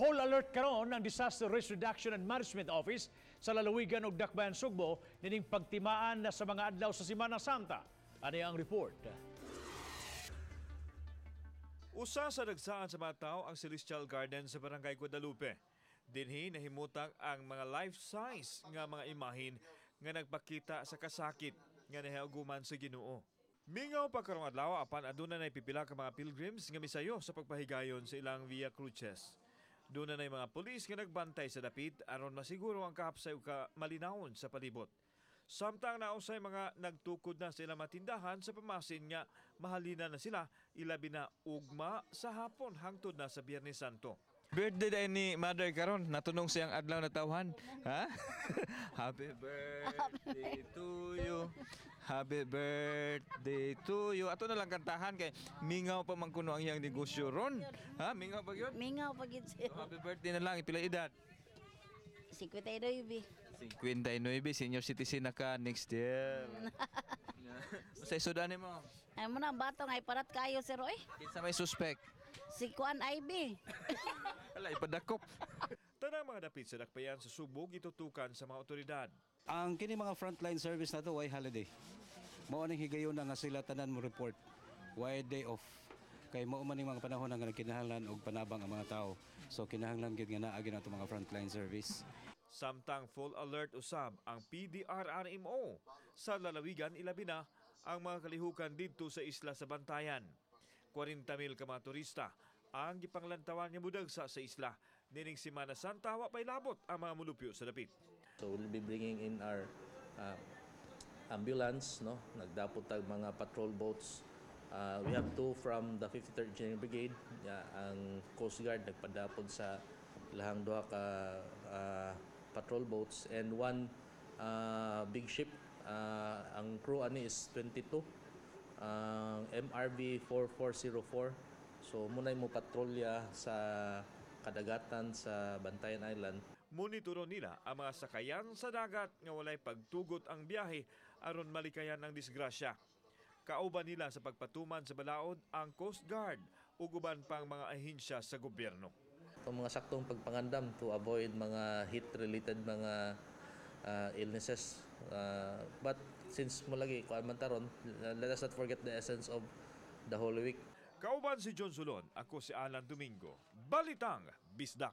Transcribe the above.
Full alert karon ang Disaster Risk Reduction and Management Office sa lalawigan ug Dakbayan Sugbo nining pagtimaan na sa mga adlaw sa Semana Santa. Ani ang report. Usa sa dagsaan sa mga tao ang Celestial Garden sa Barangay Guadalupe. Dinhi nahimutang ang mga life-size nga mga imahin nga nagpakita sa kasakit nga nahiuguman sa Ginoo. Mingaw pa karong adlaw, apan aduna nay pipila ka mga pilgrims nga misayo sa pagpahigayon sa ilang Via Cruces. Duna nay mga pulis nga nagbantay sa dapit aron masiguro ang kahapsay ug kamalinawon sa palibot. Samtang nausay mga nagtukod na sila matindahan sa pamasin nga mahalina na sila, ilabi na ugma sa hapon hangtod na sa Biyernes Santo. Birthday day ni Mother karon, natunong siyang adlaw na tawhan. Ha? Happy birthday to you. Happy birthday to you. Ato na lang kantahan kay mingaw pa man kuno ang iyang negosyo ron. Ha? Mingaw pa gyud? Mingaw pa gid siya. Happy birthday na lang. Pila edad? 59. 59, senior citizen na ka next year. Sa isudan mo? Ay mo na bato ngay parat kayo, sir, oy. Kinsa may suspect? Si Kuan Ivy. Ala, ipadakop. Tanang mga dapit sa dakbayan sa Sugbo gitutukan sa mga otoridad. Ang kini mga frontline service nato, way holiday. Mao ning higayon na nga sila tanan mo report. Way day off. Kay mao man ning mga panahon nga nagkinahanglan og panabang ang mga tao. So kinahanglan gid nga naa gyud ato mga frontline service. Samtang full alert usab ang PDRRMO sa lalawigan, ilabi na ang mga kalihukan didto sa isla sa Bantayan. 40 mil ka mga turista ang gipanglantawan nga mudagsa sa isla. Nining Semana Santa, wa pay labot ang mga mulupyo sa dapit. So we'll be bringing in our ambulance, no? Nagdapot tag mga patrol boats. We have two from the 53rd Engineering Brigade. Yeah, ang Coast Guard nagpadapod sa ilahang duha ka patrol boats and one big ship. Ang crew ani is 22. Ang MRV 4404. So munay mo patrolya sa kadagatan sa Bantayan Island. Monitoro nila ang mga sakayan sa dagat nga walay pagtugot ang biyahe aron malikayan ang disgrasya. Kauban nila sa pagpatuman sa balaod ang Coast Guard ug uban pang mga ahensya sa gobyerno. Itong mga saktong pagpangandam to avoid mga heat-related mga illnesses. But since mo lagi, kuan man taron, let us not forget the essence of the Holy Week. Kauban si John Solon, ako si Alan Domingo. Balitang Bisdak.